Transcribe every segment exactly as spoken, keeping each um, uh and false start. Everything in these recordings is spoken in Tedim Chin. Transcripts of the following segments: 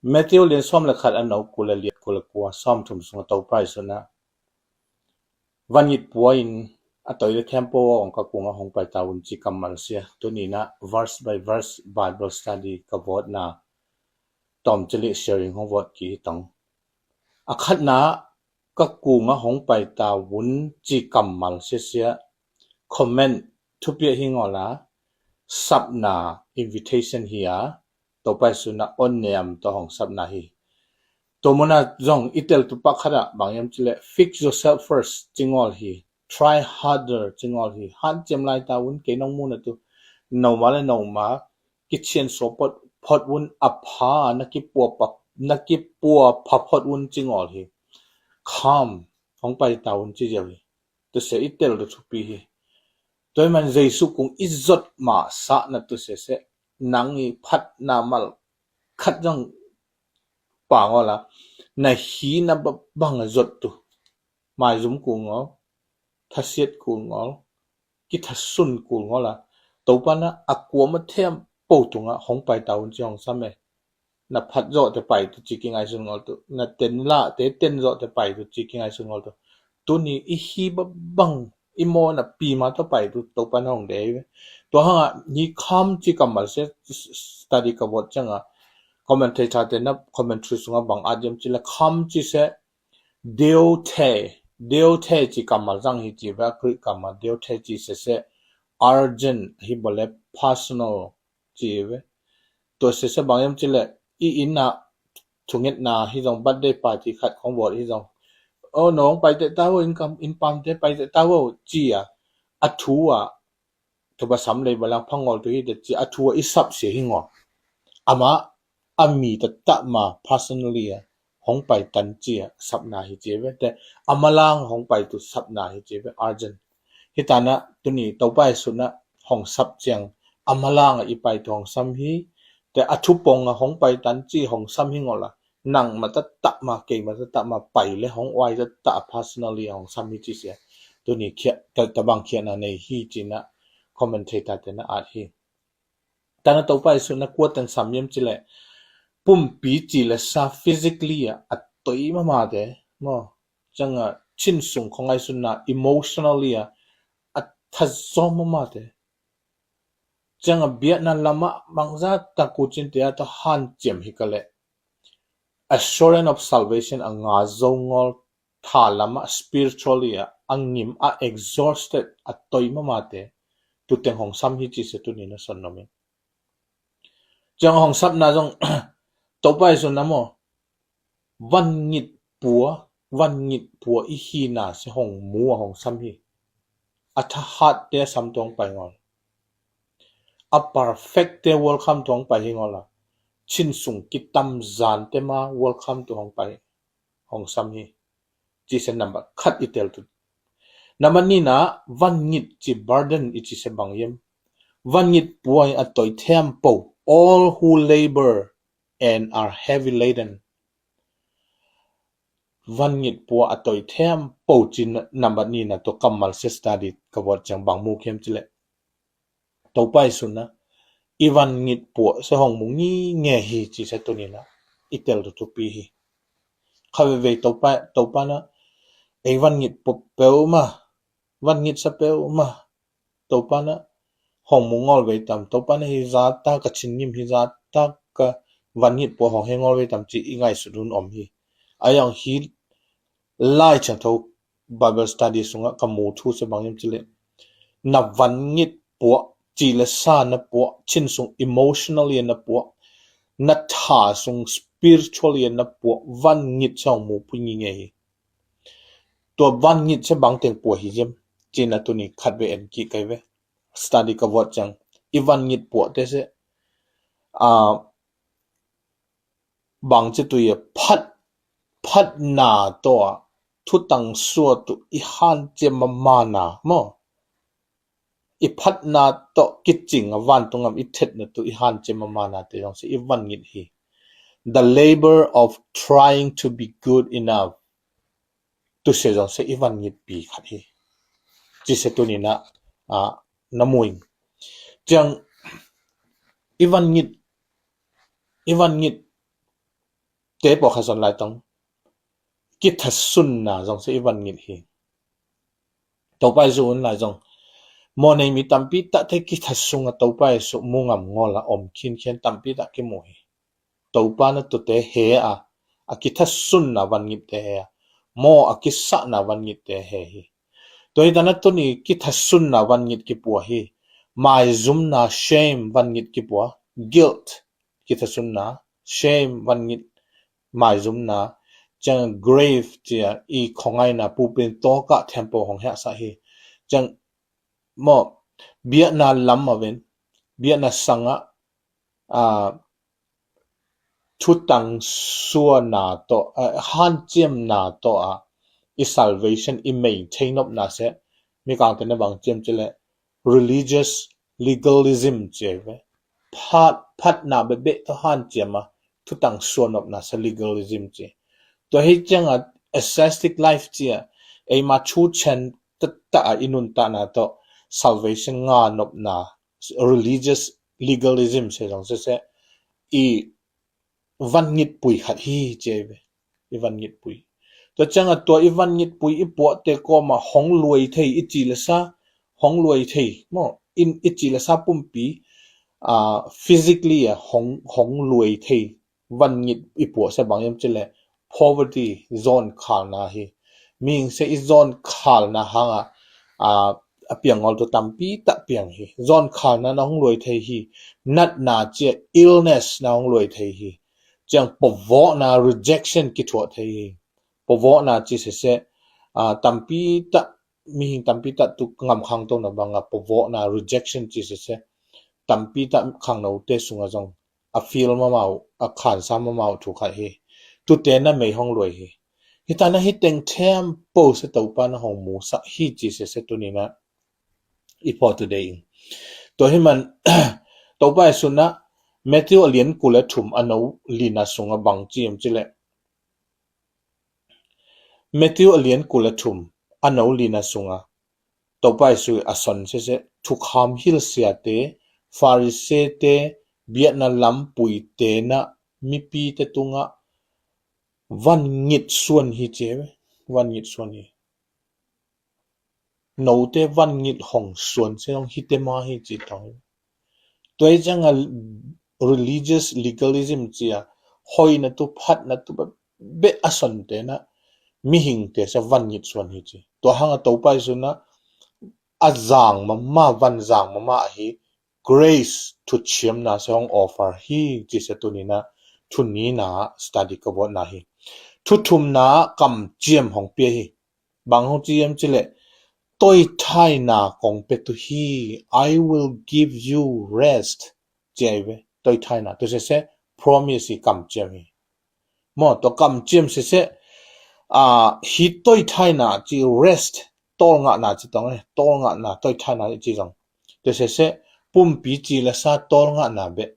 Matthew lian sawm le khat, a neu kul le liat, kul le kua, sawm thum sungah Topa Jesu in ah, "Van ngit pua in a toi le thempo aw, ka kungah hong pai ta un," ci kammal sia. Tuni in ah verse by verse Bible study ka vawtna tawm cili sharing hong vawt kik hi tong. A khatna, "Ka kungah hong pai ta un," ci kammal sia sia, comment, thupiak hi ngawl a, sapna, invitation hi a, Topa Jesu in ah on niam tawh hong sapna hi. Tua mun ah zong i tel tu pah khat ah bang hiam cih leh, "Fix yourself first," ci ngawl hi. "Try harder," ci ngawl hi. Hanciam lai ta un, kei nong mu na tu, noma le noma kician suak phot, phot un, a pha na kipua pha, na kipua pha phot un, ci ngawl hi. "Come, hong pai ta un," ci ziau hi. Tua sia i tel tu thupi hi. Tua hi man Jesu kung i zot masa na, tua sia sia nang i phatna mal khat zong pang aw la, na hina ba bang a zot tu, maizum kul ngawl, thasiat kul ngawl, kithasun kul ngawl a, Topa in ah a kuamah thempo tungah hong pai ta un ci hong sam e. Na phat zawh teh pai tu ci kingaihsun ngawl tu, na ten lah teh ten zawh teh pai tu ci kingaihsun ngawl tu. Tuni i hi ba bang, i mawhna pi mah tawh pai tu Topa in hong deih hi ve. Tua hang ah hih "come" ci kammal sia study ka vawt ciang a, commentator te na commentary sungah bang at hiam cih leh, "Come" ci sia, "deuthe," "deuthe" ci kammal zang hi ci ve, a Greek kammal "deuthe" ci sia sia, "urgent" hi bo le, "personal" ci ve. Tua sia sia bang hiam cih leh, i inn ah thungetna hi zong, birthday party khat khong vawt hi zong, "Oh, nong pai teh ta vo, inn kam, inn pam te pai teh ta vo," ci a, a thu ah, "Tua ba sam lei ba lang phangawl tu hi teh," ci a thu ah i sap sia hi ngawl. Amah a mi taktak ma personally a hong pai tan ci a sapna hi ci ve. Teh a malang hong pai tu sapna hi ci ve, urgent. Hih tan ah tuni Topa Jesu in ah hong sap ciang a malang a i pai tu hong sam hi. Teh a thupong a hong pai tan ci hong sam hi ngawl a, nang mah taktak ma, kei mah taktak ma pai le hong uai taktak a personally hong sam hi ci sia. Tuni khiah, ta, tabang khiahna nei hi ci in ah commentator te na at hi. Tan ah Topa Jesu in ah kua teng sam hiam cih leh, pumpi ci le sa, physically a, a toi mahmah te maw, ciang a chin sung khong ngaihsutna, emotionally a, a thazawm mahmah te, ciang a biakna lamah bangzah tak uh cin te a tawh hanciam hi ka leh, assurance of salvation a nga zo ngawl, tha lamah spiritually a, a ngim a, exhausted a, toi mahmah te tu teng hong sam hi ci sia tuni na son nom in. Ciang hong sapna zong Topa Jesu in ah maw, van ngit pua, van ngit pua i hina sia hong mu a hong sam hi. A thahat te a sam tu hong pai ngawl. A perfect te welcome tu hong pai hi ngawl a, chin sung kitam zan te mah welcome tu hong pai, hong sam hi. Ci sia number khat i tel tu. Number ni na, van ngit ci, burden i ci sia bang hiam? Van ngit pua in a toi thempo, all who labor and are heavy laden. Van ngit pua a toi thempo ci na, number ni na tua kammal sia study ka vawt ciang bang mu hiam cih leh, Topa Jesu in ah i van ngit pua sia hong mu ngitnget hi ci sia tuni na i tel tu thupi hi. Kha veivei Topa, Topa in ah ei van ngit pua peuhmah, van ngit sa peuhmah Topa in ah hong mu ngawl vei tam? Topa in ah hi zah tak, ka chin ngim hi zah tak, ka van ngit pua hong he ngawl vei tam ci i ngaihsut hun om hi. A yang hi Lai Siangtho Bible study sungah ka mu thu sia bang hiam cih leh, na van ngit pua, ci le sa na pua, chin sung emotionally na pua, na tha sung spiritually na pua, van ngit sia hong mu pui ngitnget hi. Tua van ngit sia bang teng pua hi hiam ci na tuni khat vei en kik kai ve. Study ka vawt ciang i van ngit pua te sia, a, bang ci tu i a, phat, phatna tawh a thutang suak tu i hanciam mahmahna maw, i phatna tawh kicing a vantung gam i thetna tu i hanciam mahmahna te zong sia i van ngit hi. The labor of trying to be good enough tu sia zong sia i van ngit pi khat hi. Ci sia tuni na, a, na mu ing. Ciang i van ngit, i van ngit te pawh kha zon lai tong, kithasunna zong se i van ngit hi. Topa i zu un lai zong, mawhnei mi tampi tahte kithasunga Topa i zu mu ngam ngawl a om khinkhian tampi tah kimu hi. Topa na tute he a, a kithasunna van ngitte he a, maw a kisahna van ngitte he hi. Tua hi tana tuni kithasunna van ngit kipua hi. Maizumna, shame, van ngit kipua. Guilt, kithasunna, shame, van ngit, maizumna, ciang grave cia i khongaina pupin tawkah temple hong hiahsah hi. Ciang maw, biakna lam a ven, biakna sangah, a, thutang suana tawh, a, hanciamna tawh a, i salvation i mei thei nopna se, Mikangte na bang ciam cileh religious legalism ci ve. Phat, phatna bebeh tawh hanciam a, thutang suanopna se legalism ci. Tua hi cianga ascetic life cia, eima thu chen tattah a i nuntahna tawh salvation nga nopna, religious legalism se zong sese, i van ngitpui khat hi ci ve. I van ngitpui. Tua cianga tua i van ngitpui i puahte kawma hong luai thei i ci le sa, hong luai thei, maw, in i ci le sa pumpi, a, physically a hong, hong luai thei van ngit i puah se bang yam cileh poverty, zon khalna hi. Mihing se i zon khalna hanga, a, a piang ngol tu tampi tah piang hi. Zon khalna na hong luai thei hi. Natna cia illness na hong luai thei hi. Ciang pawvawhna rejection kithuah thei hi. Pawvawhna ci sese, a, tampi tah, mihing tampi tah tu ngamkhang tona banga pawvawhna rejection ci sese, tampi tah khangnote sunga zong a feel mamau, a khansa mamau thu khat hi. Tute na mei hong luai hi. Hi tana hi teng them po se Topa na hong musak hi ci sese tunina i pawh tu dei in. Tua hi man, Topa i suna Matthew a lian kul a thum a no lina sunga bang ci em cileh. Matthew a lian kul a thum a no lina sunga Topa i sui a son sese thukham hilsiate, Farisee-te, biakna lampuite na mipite tungah van ngit suan hi ci ve, van ngit suan hi. Note van ngit hong suan se hong hite ma hi ci tong. Tua hi cianga religious legalism cia hoina tu phatna tu beh a sonte na mihingte se van ngit suan hi ci. Tua hanga Topa i suna a zang mama, van zang mama ahi grace thuciamna se hong offer hi ci se tunina thunina study ka buatna hi. Thuthumna kamciam hong pia hi. Bang hong ci em cileh, toithaina kong pia tu hi, I will give you rest. Ci ai ve, toithaina tu sese promise hi kamciam hi. Maw, tua kamciam sese, a, hi toithaina ci rest, tawlngahna ci tong e, tawlngahna, toithaina ci zong. Tu sese, pumpi ci le sa tawlngahna beh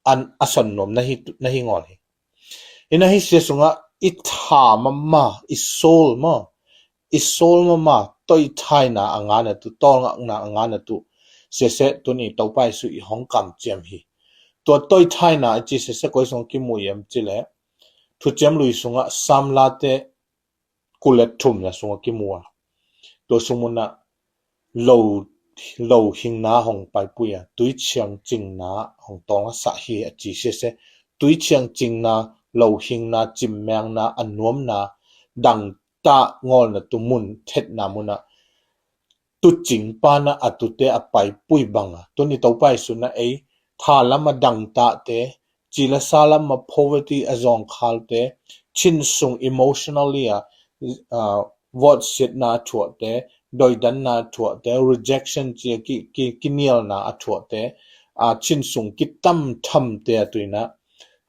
an a son nuam na hi, na hi ngawl hi. Ina hi sia sungah i tha mama, i soul maw, i soul mama, toithaina a ngana tu, tawlngakna a ngana tu sese tuni Topa i su i hong kamciam hi. Tua toithaina a ci sese koi sungah kimu i em cileh, thuciam lui sungah Samlate kul le thumna sungah kimu a. Tua sung munah lo, lo hingna hong paipui a, tuiciang cingna hong tawlngasah hi a ci sese. Tuiciang cingna, lo hingna, cimmengna, a nuamna, dangtah ngawlna tu mun, thetna munah tucing pana a tute a paipui banga tuni Topa i suna ei tha lama dangtahte, ci le sa lama poverty a zawngkhalte, chin sung emotionally a, a, vawtsiatna a thuahte, doidanna a thuahte, rejection ci a ki, ki, kinialna a thuahte, a, chin sung kitamthamte a tuina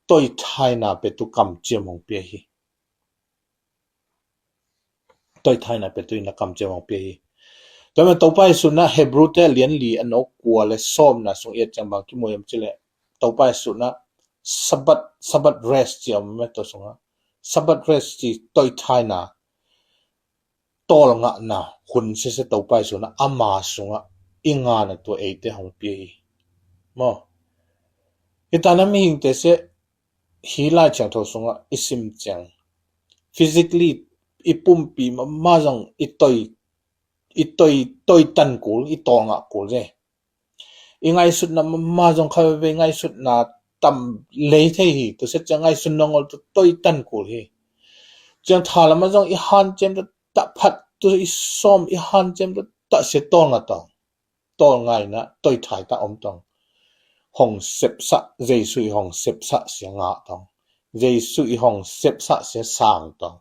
toithaina petu kamciam hong pia hi. Toithaina petu ina kamciam hong pia hi. Tua man Topa i suna Hebrew te lian li a no kua le sawmna sung iat ciang bang kimu em cileh, Topa i suna Sabbath, Sabbath rest ci a om me tua sunga. Sabbath rest ci toithaina, tawlngahna hun sese Topa i suna ama sunga i ngana tua eite hong pia hi. Maw. Hi tana mihingte se hi Lai Thiangtho sungah i sim ciang physically i pumpi mahmah zong i toi, i toi, toi tan kul, i tawlngah kul ze. I ngaihsutna mahmah zong kha veve i ngaihsutna tam lei thei hi. Tua se ciang ngaihsut nongol tu toi tan kul hi. Ciang tha lamah zong i hanciam tu tah phat tu i sawm i hanciam tu tah sia tawlnga tawng. Tawlngaina toi thai tah om tawng. Hong sepsah, Jesu i hong sepsah sia ngah tawng. Jesu i hong sepsah sia sang tawng.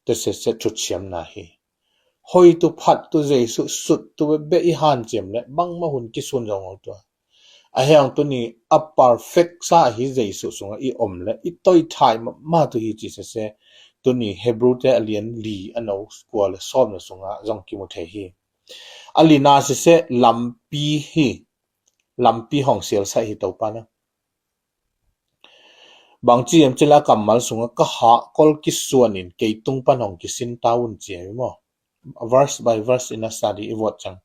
Tua sia sia thuchiamna hi. Hoi tu phat tu Jesu sut tu bebe i hanciam le bangmah hun kisun zong ol tua. A hiang tuni a perfect sa hi Jesu sungah i om le i toi thai mahmah tu hi ci sese. Tuni Hebrew te a lian li a no kua le sawm le sungah zong kimu thei hi. A lina sese lampi hi. Lampi hong sialsah hi Topa na. Bangci em cila kammal sungah ka hahkol kisuanin kei tung pan hong kisin ta un ci em maw? Verse by verse in a study i vot cang.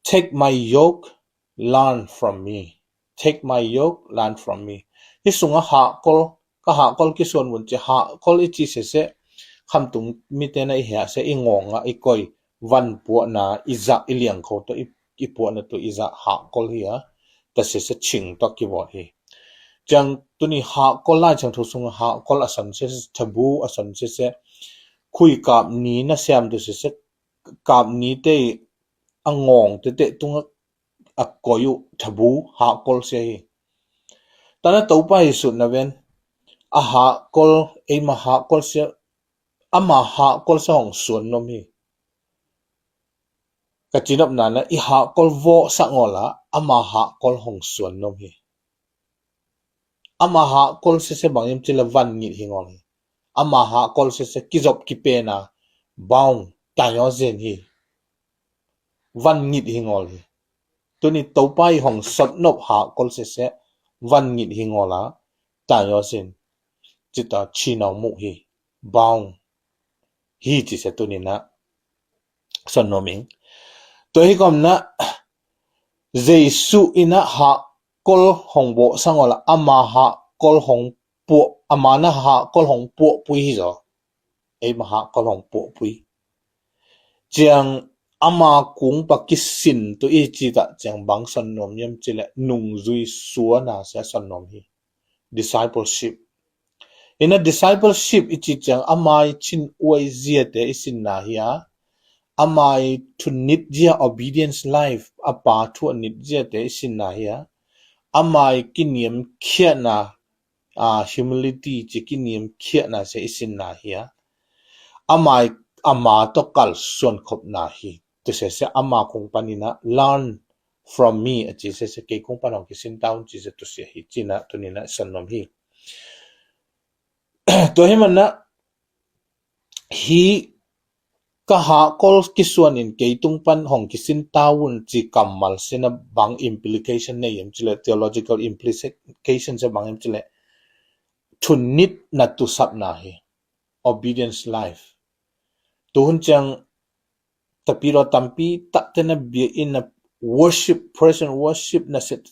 Take my yoke, learn from me. Take my yoke, learn from me. Hi sungah hahkol, ka hahkol kisuan vun ci hahkol i ci sese. Khamtung mite na i hea se i ngawngah i koi van puahna i zah i liangkho tawh i, i puahna tawh i zah hahkol hi a. Ta sese ching tawh kivot hi. Ciang tuni hahkol Lai Thiangtho sungah hahkol a son sese, thabu a son sese. Khui kap ni na siam tu sese, kap ni te a ngawng tete tungah a koi uh thabu hahkol sia hi. Tana Topa hi sut na ven a hahkol, eima hahkol sia, ama hahkol sia hong suan nom hi. Ka cinopna na i hahkol vawh sak ngol a ama hahkol hong suan nom hi. Ama hahkol sese bang im cila van ngit hi ngol hi. Ama hahkol sese kizop kipena baung tayo zen hi. Van ngit hi ngol hi. Tuni Topa i hong sotnop hahkol sese van ngit hi ngol a tayo zen. Cita chinau muh hi. Baung hi ci se tuni na. Son nom ing. Tua hi kom na Jesu ina hahkol hong bawh sang ola ama hahkol hong puah, ama na hahkol hong puahpui hi zaw. Eima hahkol hong puahpui. Ciang ama kung pa kisin tu i cita ciang bang son nom yam cile nungzui suana sia son nom hi. Discipleship. Ina discipleship i ci ciang ama i cin uai ziate i sinna hi a. Ama i thunit zia obedience life a pa thu a nit ziate i sinna hi a. Ama i kiniam khiatna a humility ci kiniam khiatna sia i sinna hi a. Ama i ama tawh kalsuan khopna hi. Tusese ama kung panina learn from me a ci sese kei kung pan hong kisin taun ci se tusia hi cina tunina son nom hi. Tua hi manna hi ka hahkol kisuanin kei tung pan hong kisin taun ci kammal sina bang implication nei em cile theological implication se bang em cile thunit na tusapna hi obedience life. Tuhun ciang tapilo tampi takte na bia in na worship, praise and worship na set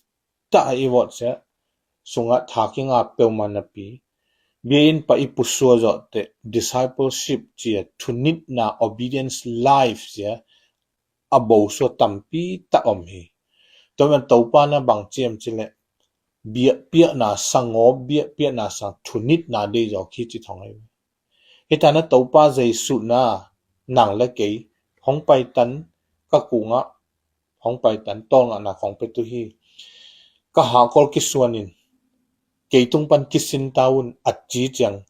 ta i vot se sunga thakinga peuma napi bia in pa i pusua zote discipleship cia thunitna obedience life cia a bosua tampi ta om hi. Tua man Topa na bang ciam cile biakpiakna sangawp biakpiakna sang thunitna dei zawk hi ci thong ahi. Hitana Topa Jesu na nang le kei hong paitan ka kungah hong paitan tawlngahna khong petu hi. Ka hahkol kisuanin kei tung pan kisin taun a ci ciang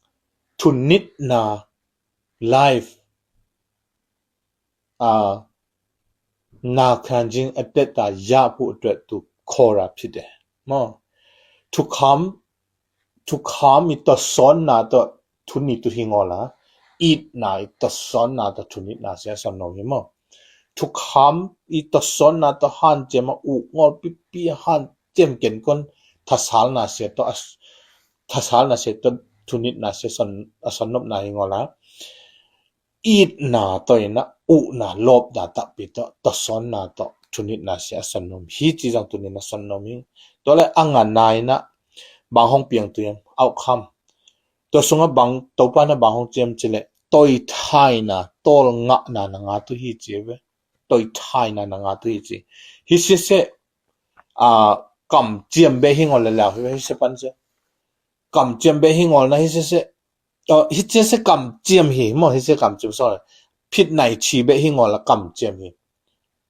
thunitna life a na khan jing a teta ya pu tuat tu khora phite. Mo thukham thukham i tawsawnnate thunit uh hi ngawla, itna i tawsawnnate thunitna sia son nom hi maw? Thukham i tawsawnnate hanciam a uh ngawl pipi a hanciam kenkon thasalna sia tawh a, thasalna sia tawh thunitna sia son, a son nopna hi ngawla, itna tawh ina uhna lawpna takpi tawh tawsawnnate thunitna sia a son nom hi ci zang tunina son nom hi. Tua le a ngana ina Bang hong piang tu hiam? Outcome. Tua sungah bang, Topa na bang hong ciam cileh, toithaina, tawlngahna na ngah tu hi ci ve. Toithaina na ngah tu hi ci. Hi sese, a, kamciam beh hi ngawl le lau hi ve, hi se pan se. Kamciam beh hi ngawl na hi sese. Hi sese kamciam hi maw, hi se kamciam saw le. Phit nai ci beh hi ngawl la kamciam hi.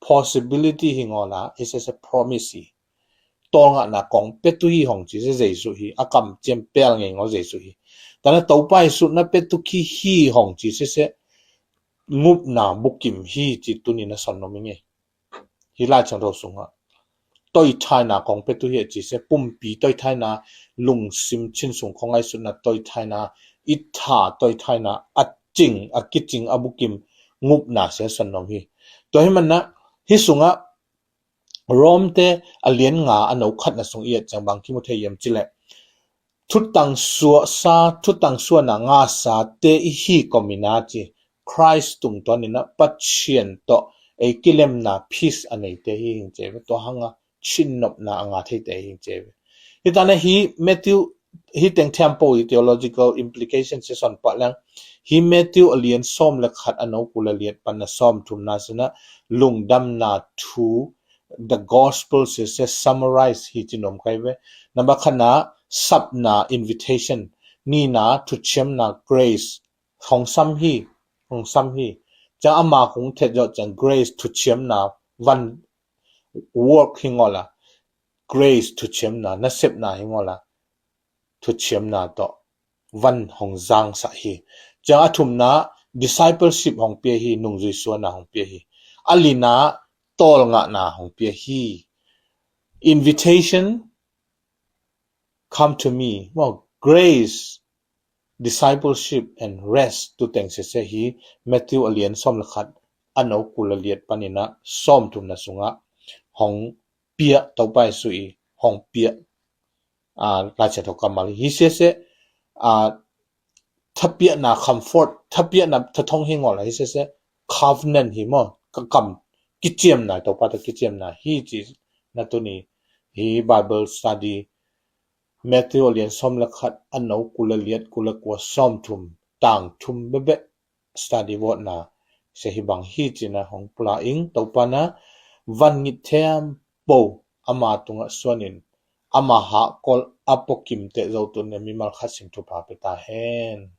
Possibility hi ngawl la, hi sese promise hi. Tawlngahna kong petu hi hong ci se Jesu hi, a kamciam pel ngei ngawl Jesu hi. Tana Topa hi sutna petu ki hi hong ci sese ngupna bukim hi ci tuni na son nom i ngei. Hi Lai Siangtho sungah toithaina kong petu hi a ci se pumpi toithaina, lungsim chin sung kong ai sutna toithaina, itha toithaina, a cing, a kicing, a bukim ngupna se son nom hi. Tua hi manna hi sungah Rom te a lian nga a no khatna sung i et ciang bang kimu thei hiam cileh, thutang suahsa, thutang suahna ngasa te i hi komina ci, Christ tungtuan ina Pathian tawh ei kilemna peace a nei te hi hing ce ve, tua hanga chinnopna a nga thei te hi hing ce ve. Hi tana hi Matthew, hi teng thiam po hi theological implication se son pah leng. Hi Matthew a lian sawm le khat a no kul a liat panna sawm thumna sina lungdamna thu, the gospel se se summarize hi ci nom kai ve. Namba khatna sapna invitation, nina thuchiamna grace, hong sam hi, hong sam hi. Ciang ama kong thet zawh ciang grace thuchiamna van work hi ngawl la, grace thuchiamna, nasepna hi ngawl la, thuchiamna tawh van hong zangsah hi. Ciang a thumna discipleship hong pia hi, nungzui suana hong pia hi. A lina tawlngahna hong pia hi. Invitation, come to me. Maw, grace, discipleship and rest tu teng sese hi Matthew a lian sawm le khat a no kul a liat panina sawm thumna sungah hong pia, Topa Jesu i hong pia, a, Lai Siangtho kammal hi sese, a, thapiahna comfort, thapiahna thathong hi ngawl hi sese, covenant hi maw, ka kam kiciamna, Topa tawh kiciamna hi ci na tuni hi Bible study Matthew a lian sawm le khat a no kul a liat kul a kua sawm thum tang thum bebeh study vawtna se hi bang hi cina hong pula ing. Topa na van ngit thiam po ama tungah suanin ama hahkol a pokim te zo tun ne mimal khat sim thupha pe ta hen.